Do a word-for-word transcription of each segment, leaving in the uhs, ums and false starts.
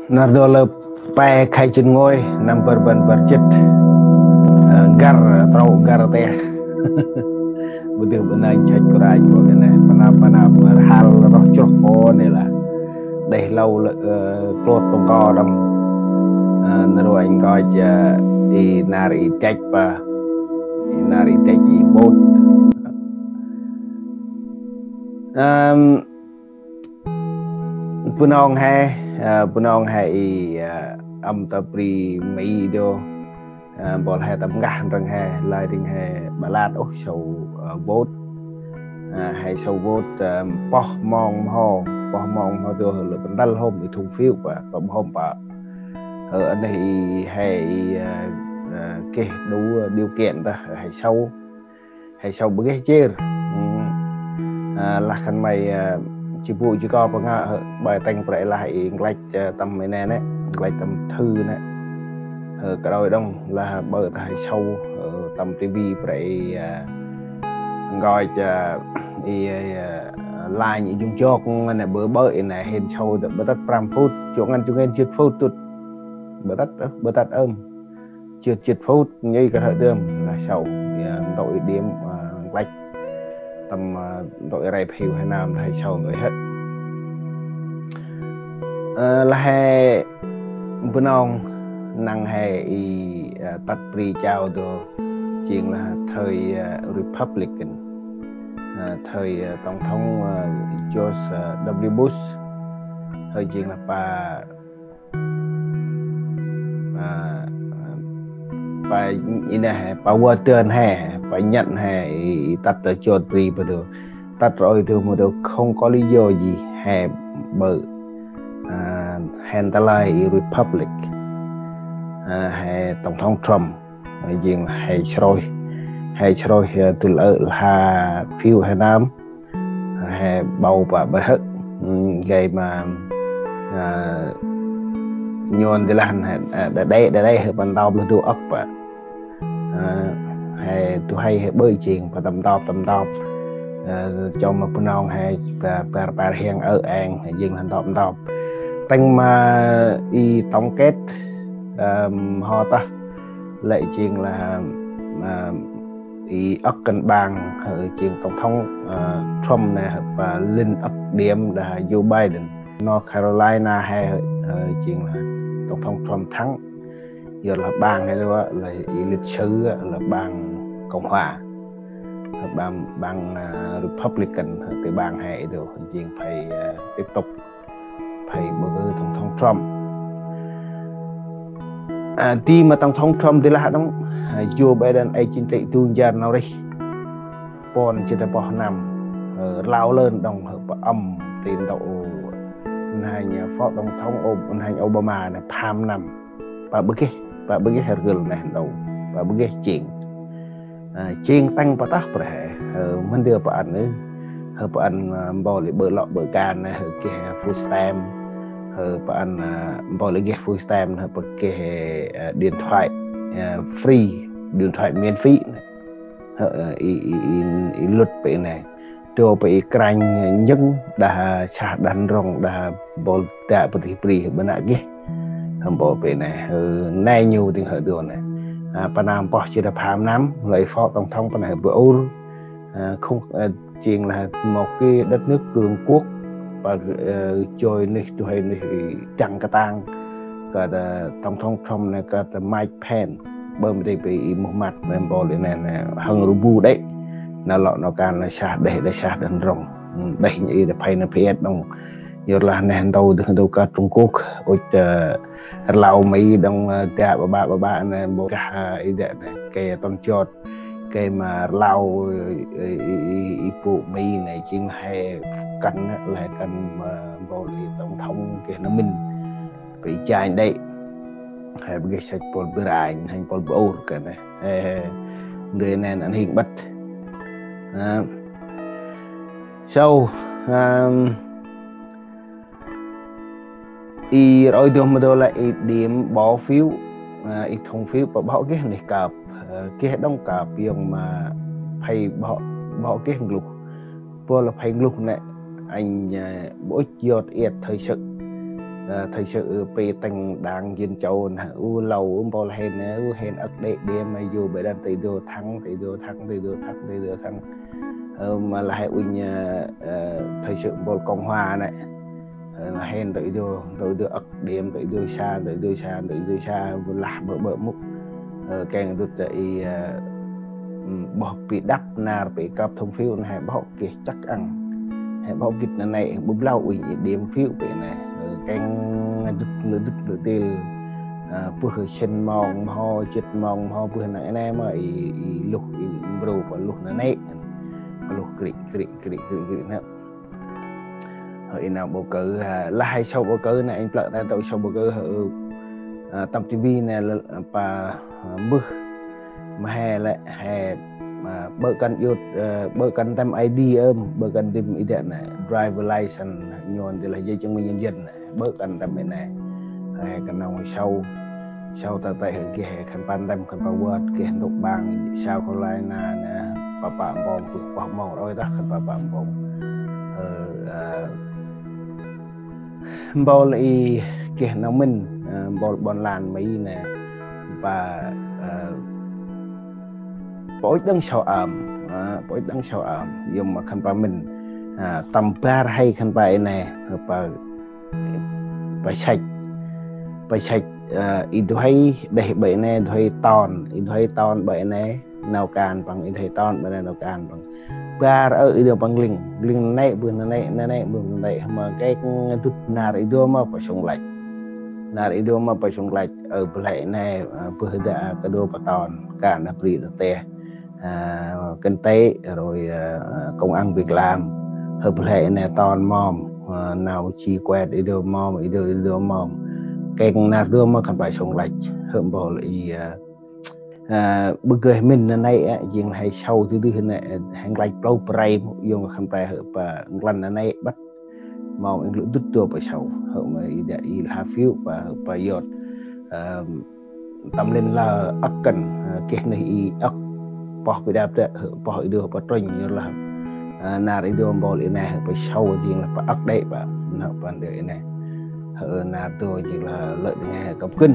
Nar dô lơ pe khay jêt ngôi, năm bar rbăn bar jêt. Ơ, găr, trâu găr teh. Bơ dih bơ nanh chach kôranh bơ kơ neh, pa năp, pa năp, rhal, roh chroh kô nê lah. Đeh lau lơ, ơ, klôt tông kô đŏng. Ơ, nar dô anh ngơi, ơ, i nar i tech pa. I nar i tech i bôt. Ơ, Bunong he, ơ, Bunong he i, ơ, ăm ta bri Mỹ dô, ơ, bol he tâm ngah răng he, lai răng he ba lat ôh sau, ơ, vote. Ơ, he sau vote, ơ, poh mong mho, poh mong mho dô lơ pơndăl hôm i thùng phiếu pa, pa hôm pa. Ơ, anh he i, he i, ơ, ơ, keh đủ điều kiện ta, he sau. He sau bơ geh jêr. Ơ, lah khân may, ơ, ji bu ji ko păng ngă, ơ, bai teng prei lah i nglach, ơ, tâm mê ne nê, nglach tâm thư nê. Ơ, kơ đôi đŏng lah bai ta he sau, ơ, tâm ti vi prei, ơ, ngơi, ơ, i, ơ, line i jung jok nê bơ bai nê hên sau bơ tât prăm phút, chuông ngăn chuông ngăn jêt phút tŭt. Bơ tât, ơ, bơ tât ơm. Jêt, jêt phút, nhi kơ hơ tơm, lah sau, ya, ntŭk i điểm, ơ, nglach. Tâm, ơ, ntŭk i rep hiu he nam, he sau ntŭk i hơ. Ơ, lah he Bunong năng he i, ơ, tât bri chao dô, jêng lah thời, ơ, Republican. Ơ, thời, ơ, Tổng thống, ơ, George, ơ, W Bush. Hơi jêng lah pa Ơ, pa i nê he, pa Wharton he, pa Nhật he, i, i tât ta chôt bri bơ dô. Tât roi dô mâu dô không có lý do gì he bơ. Ơ, he ta lai i Republic. Ơ, he Tổng thống Trump. Jêng he srôi. He srôi, ơ, tŭ lơ ha phiếu he nam. He bầu pa bơh hơ. Ơ, gay ma, ơ, nhôn di lah he, ơ, đa đe, đa đe hơ păng ntop lơ du âk pa. Ơ, he du hay he bơi jêng pa tâm ntop, tâm ntop. Ơ, chom ma Bunong he pa, pa, pa hiang ơ eng, he jêng lah ntop, ntop. Teng ma i tổng kết, ơ, ho tah. Lĕ jêng lah, ơ, i âk kân bang, ơ, jêng Tổng thống, ơ, Trump nê, ơ, pa linh âk điểm đah Joe Biden. North Carolina he, ơ, jêng lah Tổng thống Trump thắng. Yor lah bang he dô, lah i lịch sử, lah bang Cộng hòa. Bang, bang, ơ, Republican, ơ, ti bang he dô, jêng phải, ơ, tiếp tục phải bầu cử Tổng thống Trump. Ơ, di ma Tổng thống Trump di lah đŏng, ơ, Joe Biden ê jêng tê du njar nau rêh. Pon jêt ta poh năm, ơ, rlau lơn đŏng, ơ, pa ăm ti ntŭk, ơ, nhay, ơ, phó Tổng thống Ô-, nhay Obama nê pham năm. Pa bơ geh, pa bơ geh rgâl neh ntŭk, pa bơ geh jêng. Ơ, jêng tăng pa tah preh, ơ, mân dơ pa ăn ư, ơ, pa ăn, ơ, mpôl i bơ̆ lŏ bơ̆ kan nê, ơ, geh food stamp, ơ, pa ăn, ơ, mpôl i geh food stamp nê, ơ, pa geh, ơ, điện thoại, ơ, free, điện thoại miễn phí nê. Ơ, ơ, i, i, i, i luật pa i nê. Dô pa i kranh, ơ, njâng, đah sah đah ndrŏng, đah bol dak pa ti bri, bơh nă geh. Hăm bol pa i nê, ơ, nê ñu dâng hơ dô nê. A, pa năm poh jêt ta pham năm, lơi phó Tổng thống pa nê bơh ur. A, không, ơ, jêng lah một cái đất nước cường quốc, pa, ơ, joi nuyh, du huê nuyh, trăng katang. Kơt, ơ, Tổng thống Trump nê kơt Mike Pence. Bơh mâu dơi pa i muh măt, mem bol i nê, nê, hŏng rbu đê̆. Nau lŏ nau kan nê sah đêh, đêh sah đah ndrŏng. Ơ, đêh nhi i đah phay nê phet đŏng. Yor lah neh ntŭk dâng dô kơt Trung Quốc. Ŭch, ơ, rlau Mỹ đŏng, ơ, dak ba ba ba ba nê, bol dah, ơ, i dak nê, kê tŏn jot. Kê ma rlau, ơ, i, i, i, i pŭ Mỹ nê, jêng he kăn nê, lĕ kăn, ơ, bol i Tổng thống geh nơm mĭn. Bri janh đê̆. He bơ geh săch pôl bơh ranh, hên pôl bơh ur kơ nê. He, he, ndơ i nê ăn hing băt. Ơ. So, ơ, i roi dô mâu dô lĕ i điểm bỏ phiếu, ơ, i thùng phiếu pa bơh geh nuyh kơp. Ơ, geh đŏng kơp yŏng ma phay bơh, bơh geh ngluh. Bol phay ngluh nê, anh, ơ, bơh ŭch yot iăt thời sự. Ơ, thời sự pe têng đảng dân chủ nê, u lô, u mpôl hên nê, u hên âk đê̆ đêm ma yu bê đăn tê dô thăng, tê dô thăng, tê dô thăng, tê dô thăng. Ơ, ma lah he uănh, ơ, ơ, thời sự mpôl cộng hòa nê. Ơ, ma hên tê dô, tê dô âk đêm, tê dô sa, tê dô sa, tê dô sa, bu lah bơ bơ mŭk. Ơ, kêng dŭt tê i, ơ, ưm, bôh pi đăp nar pe kơp thông phiếu nê, he bôh geh chắc ăn. He bôh gĭt nanê̆, bu blau uănh i điểm phiếu pe nê. Ơ, kêng dŭt lơ dŭt lơ dêl. Ơ, bơh sĭn mông mho, jât mông mho, bơh nê nê ma i, i luh, i mbrô pa luh nanê̆. Pa luh kri, kri, kri, kri, kri nê. Hơi i nau bầu cử, ơ, lah he show bầu cử nê, anh plơ̆ ta tâu show bầu cử, hơi, ơ, tâm ti vi nê, lơ, pa, ơ, mbơh. Ma he lĕ, he, ơ, bơ̆ kăn yut, ơ, bơ̆ kăn tâm I D ơm, bơ̆ kăn tâm i dê nê, driver license, nhôn dê lah giấy chứng minh nhân dân nê, bơ̆ kăn tâm i nê. He kăn nông show, show ta tê hơi geh, khân păng tâm, khân păng wơt, geh ntŭk bang, South Carolina nê, pa pa mpông, pơh pơh mông, roi ta, khân păng pa mpông. Ơ, ơ, mpôl i geh nau mĭn, ơ, mpôl ƀon lan Mỹ nê, pa, ơ, pôch đăng show ơm, ơ, pôch đăng show ơm, yôm ma khân păng mĭn, ơ, tâm bar he khân păng i nê, pa, pa săch, pa săch, ơ, i du huê đeh bê nê, du huê ton, i du huê ton bê nê, nau kan păng, i du huê ton bê nê, nau kan păng. Bar ơ i du păng ling, ling nanê̆, bơh nanê̆, nanê̆, bơh nanê̆, ma kêng dŭt nar i du ma pa sông lach. Nar i du ma pa sông lach, ơ, bơh lĕ nê, ơ, bơh da ka du pa ton, kan na bri ta tê. Ơ, kinh tế, rồi, ơ, công ăn việc làm. Hơi bơh lĕ nê ton mâm, ơ, nau chi quẹt i du mâm, i du, i du mâm. Kêng nar du ma khân păng sông lach, hơi mpôl i, ơ, Ơ, bơh geh mĭn nanê̆, ơ, jêng he show tơ dih nê, ơ, he nglach plâu prei, yông khân păng hơi pa nglan nanê̆ băt. Mâu êng lŭ dŭt dô pa show, hơi ma i dê i lah phiếu pa, hơi pa yot. Ơ, tâm lin lah âk kăn, ơ, geh nê i âk, pơh pi đăp tê, hơi pơh i du hơi pa trônh, yot lah. Ơ, nar i du mpôl i nê, hơi pa show jêng lah pa âk đê̆ pa, nau păng dê i nê. Hơi nar du jêng lah lơ̆ dâng he kăp gân.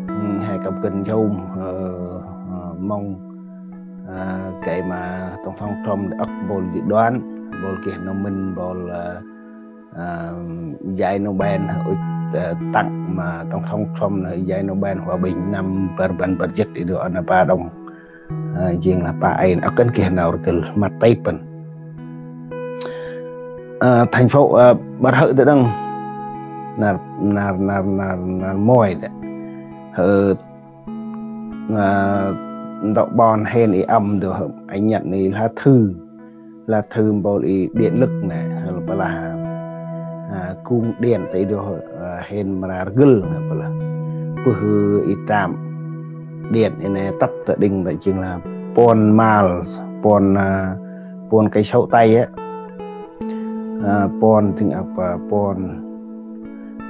Ưm, he kăp gân jôm, ơ, ơ, mông, ơ, gay ma tổng thống Trump âk mpôl dự đoán, mpôl geh nau mĭn, mpôl, ơ, ơ, giải Nobel, hơi, ơ, tặng ma tổng thống Trump nê giải Nobel hòa bình năm bar rbăn bar jât i du ăn pa đŏng. Ơ, jêng lah pa ê nê, ơ, kăn geh nau rgâl măt têp păng. Ơ, thành phố, ơ, bar hơi tơ đăng. Nar, nar, nar, nar, nar môi dê. Hơi, ơ, ntŭk ƀon hên i ăm du hơi, anh nhận i lá thư. Lá thư mpôl i điện lực nê, hơi pa lah, ơ, cung điện tê du hơi, ơ, hên mra rgâl nê pa lah. Bơh i trạm điện i nê tât ta đĭng ta jêng lah puăn mile, puăn, ơ, puăn cây số tay á. Ơ, puăn tĭng ăp, ơ, puăn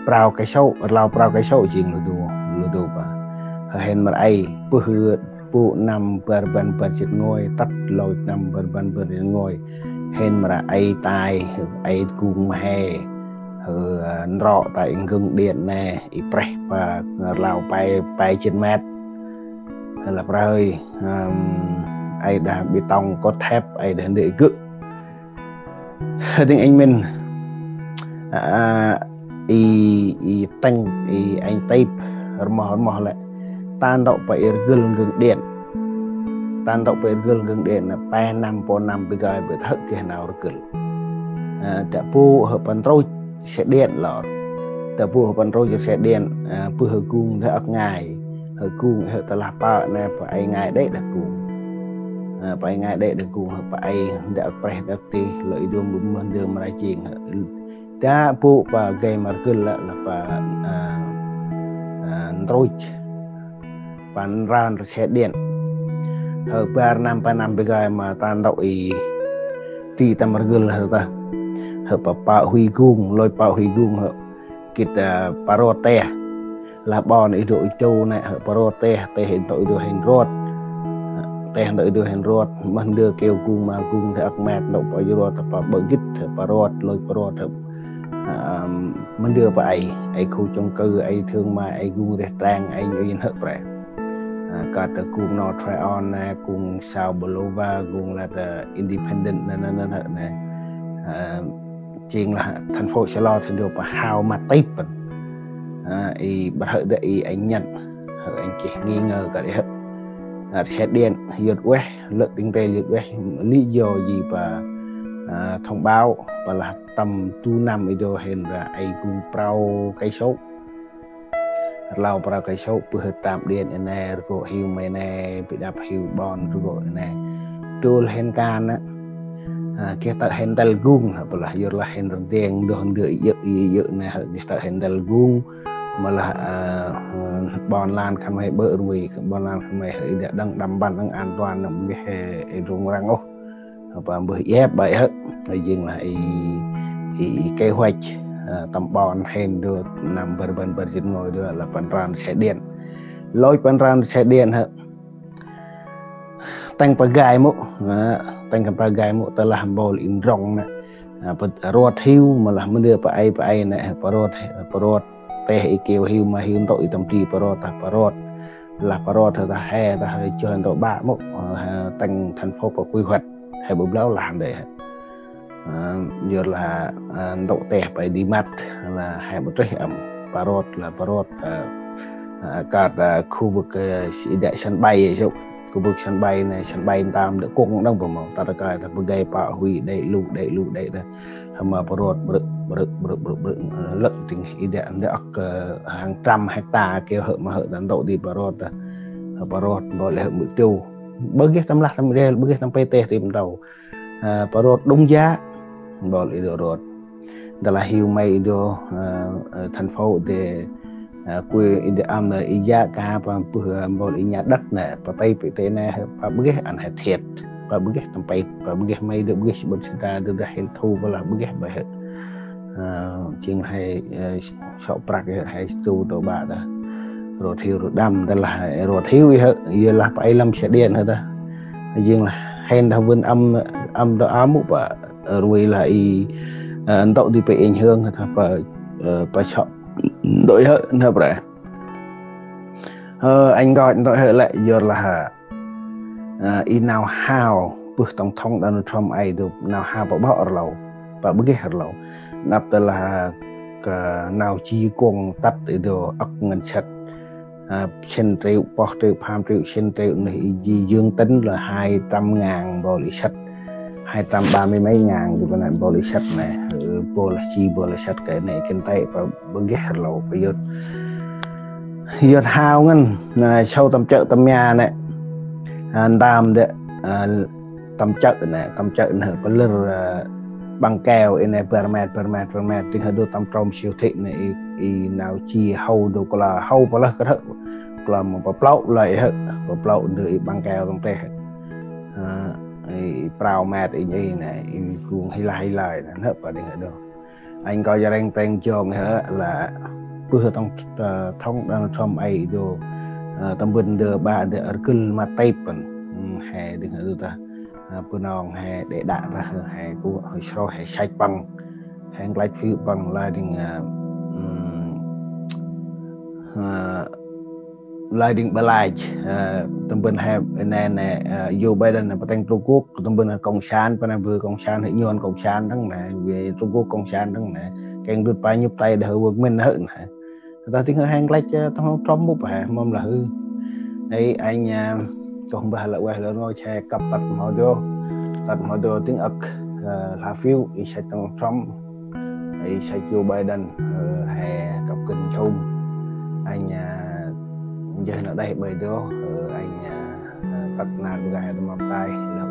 prao cây số, rlau prao cây số jêng lơ du, lơ du pa. Hơi hên mra ê, bơh bŭ năm bar rbăn bar jât nguay, tât lôch năm bar rbăn bar jât nguay. Hên mra ê tay, ê gung ma he. Hơi, ơ, ndrŏ tay i ngưng điện nê, i preh pa, rlau pe, pe jât met. Hơi lah prơi, ưm, ê đah bê tông cốt thép, ê đah ndê gơ̆. Hơi dâng anh mĭn, ơ, i, i têng, i anh têp, rmoh, rmoh lĕ. Ta ntŭk pa i rgâl ngưng điện. Ta ntŭk pa i rgâl ngưng điện nê, pe năm, puăn năm bơh gay bơh hơi geh nau rgâl. Ơ, dak bu hơi păng trôch xe điện lor. Dak bu hơi păng trôch xe điện, ơ, bơh hơi gung dê âk ngai. Hơi gung hơi ta lah pơ nê pa ê ngai đê̆ đah gung. Ơ, pa ê ngai đê̆ đah gung hơi pa ê dê âk preh dê âk tih, lơ i du mơm mơh ndơ mra jêng hơi. Dak bu pa gay ma rgâl lah, lah pa, ơ, ơ, trôch. Păng ran xe điện. Hơi bar năm, pa năm bơh gay ma ta ntŭk i ti tâm rgâl hơi ta. Hơi pa pă huy gung, lôch pă huy gung hơi. Gĭt, ơ, pa rot teh. Lah ƀon i du i du nê, hơi pa rot teh, teh i du i du hên rot. Teh i du i du hên rot. Mơh ndơ keo gung ma gung dê âk met, ntŭk pa i rot, pa ƀơ gĭt, hơi pa rot, lôch pa rot, hơi Ơ, mân dơ pa ay, ay khu chung cư, ay thương mại, ay gung rêh trang, ay nhŭ yin hơ̆ pre. Ơ, kơt ta gung North Tryon nê, gung Sao Bolova, gung lah ta Independent nê, nê, nê, hơ̆ nê. Ơ, jêng lah thành phố Sa Lô, thành phố pa hao măt tip păn. Ơ, i bơh hơ̆ dơ i anh nhận, hơ̆ anh kih nghi ngờ kơt i hơ̆. Ơ, xe điện, yŭt ueh, lơ̆ ting tê yŭt ueh, lý do gì pa, ơ, thông báo, pa lah tâm du năm i dô hên ra ay gung prao cây số. Rlau prao cây số, pơh tap điện i nê, rgô hiu mê nê, bi đăp hiu ƀon, rgô i nê. Dôl hên kan a. Ơ, geh tơ̆ hên tel gung, hơ̆, pa lah yŭr lah hên rơdeng, dôh ndơ i yơ̆, i yơ̆ nê, hơ̆, geh tơ̆ hên tel gung. Ma lah, ơ, ƀon lan khân may bơ̆ rui, ƀon lan khân may hơ̆, i dă đăng đăm băn đăng an toàn, nâm geh hê, i rung răng ôh. Hơ̆, pa mbơh iep bai hơ̆, hơ̆, jêng lah i, i, i kế hoạch, ơ, tâm ƀon hên dô năm bơr bơr bơr jêt ngôi dô lah păn ran xe điện. Lôch păn ran xe điện hơ̆. Tâng pa gai mŭk, ơ, tâng pa gai mŭk tơ lah mpôl i ndrŏng nê. Ơ, pa rot hiu, ma lah mân dơ pa ay, pa ay nê, pa rot, pa rot. Têh i kiu hiu ma hiu ntŭk i tâm ti pa rot, ta pa rot. Lah pa rot, ta he, ta he, choi ntŭk ƀă mŭk, ơ, he, tâng thành phố pa quy hoạch. He ƀu blau lah ndê he. Ơ, yŭr lah, ơ, ntŭk têh pa i đi măt, lah he ƀu trêh ăm. Pa rot, lah pa rot, ơ, ơ, kơt, ơ, khu vực, ơ, i dă sân bay, yŭ. Khu vực sân bay nê, sân bay ntơm dơ kông đăng pa mâu. Ta rơ kai, ta pa gai pa hui, đei lu, đei lu, đei đơ. Hơ̆ ma pa rot brư̆, brư̆, brư̆, brư̆, brư̆, lơ̆ ting i dă, ndơ âk, ơ, hàng trăm hecta kiu hơ̆ ma hơ̆ ta ntŭk di pa rot ta. Hơ̆ pa rot, mpôl hơ̆ mŭk tu. Ƀơ geh tâm lah tâm rel, ƀơ geh tâm pe têh tim tâu. Ơ, pa rot đŭng ja, mpôl i dô rot. Ndơ lah hiu mê i dô, ơ, ơ, thành phố dê, ơ, quy i dơ ăm nê i ja ka pa pơh, ơ, mpôl i nhà đất nê, pa tây pa tây nê, pa ƀơ geh ăn he thiệt. Pa ƀơ geh tâm pe, pa ƀơ geh mê dơ ƀơ geh sƀŭt sita dơ dơ hên thu pa lah ƀơ geh bai hơ̆. Ơ, jêng he, ơ, sŏ prăk hê, he tu tô ƀă đơ. Rot hiu rot đăm, đơ lah rot hiu i hơ̆, yơ lah pa ay lăm xe điện hơ̆ đơ. Jêng lah hên đơ vưn ăm, ăm tô ăm mŭk pa, ơ, rui lah i, ơ, ntŭk di pa ảnh hưởng hơ̆ đơ pa, ơ, pa sŏ ntŭk hơ̆, nơh pre. Ơ, anh gọi ntŭk hơ̆ lĕ, yŭr lah hơ̆. Ơ, i nau hao, pơh tổng thống Donald Trump ay dô, nau hao pa ƀŏ rlau, pa ƀơ geh rlau. Nđâp tơ lah kơ nau chi kuŏng tât i dô âk ngân sách. Ơ, sĭn triệu, pơh triệu, pham triệu, sĭn triệu, nê i ji dương tính là hai trăm ngàn mpôl i săt. Hai trăm ba mươi mấy ngàn, dô pa nê mpôl i săt nê, ơ, mpôl chi, mpôl i săt kơ nê, kinh tế pa ƀơ geh rlau, pa yŭt. Yŭt hao ngăn, nê, sâu tâm chợ tâm nhà nê. Ơ, ntơm dơ, ơ, tâm chợ nê, tâm chợ nê, pa lơr, ơ, băng keo i nê, bar met, bar met, bar met, ting hơ̆ dô tâm trôm siêu thị nê, i, i nau chi hâu dô kla, hâu pa lơh kơt hơ̆, kla ma pa plŏ lơi hơ̆, pa plŏ ndơ i băng keo tâm têh. Ơ, i prao met i nê, i nê, i gung hi lai hi lai nê, hơ̆ pa ding hơ̆ dô. Anh coi cho reng teng jong hơ̆ lah pơh tổng, ơ, thống Donald Trump ay dô, ơ, tâm bân dơ ƀă dơ rgâl măt têp păn. Ơ, he ding hơ̆ dô ta. Ơ, Bunong he đê đă ta, he ku, he sroh, he săch păng. He nglăch phiu păng lah ding, ơ, ơ, Lai ding ba lai, ơ, tâm bân he nê nê, ơ, Joe Biden nê, pa teng Trung Quốc, tâm bân he cộng sản, pa nê bơ cộng sản, he nhôn cộng sản dâng nê, về Trung Quốc cộng sản dâng nê, keng dut pa nhŭp tay đah he vơk mĭn hơ̆ nê. Ta ting he nglăch, ơ, tổng thống Trump mŭp he, mâm lah hư. Ê, anh, ơ, kông bah lah ueh lah ngô che kăp tât mâu dô, tât mâu dô ting âk, ơ, lah phiu, i săch tổng thống Trump. Ê, săch Joe Biden, ơ, he kăp kĭn chôm. Anh, ơ, jêh nă đeh bai dô, ơ, anh, ơ, ơ, tât nă bơ gay he tâm mâm tay, lơ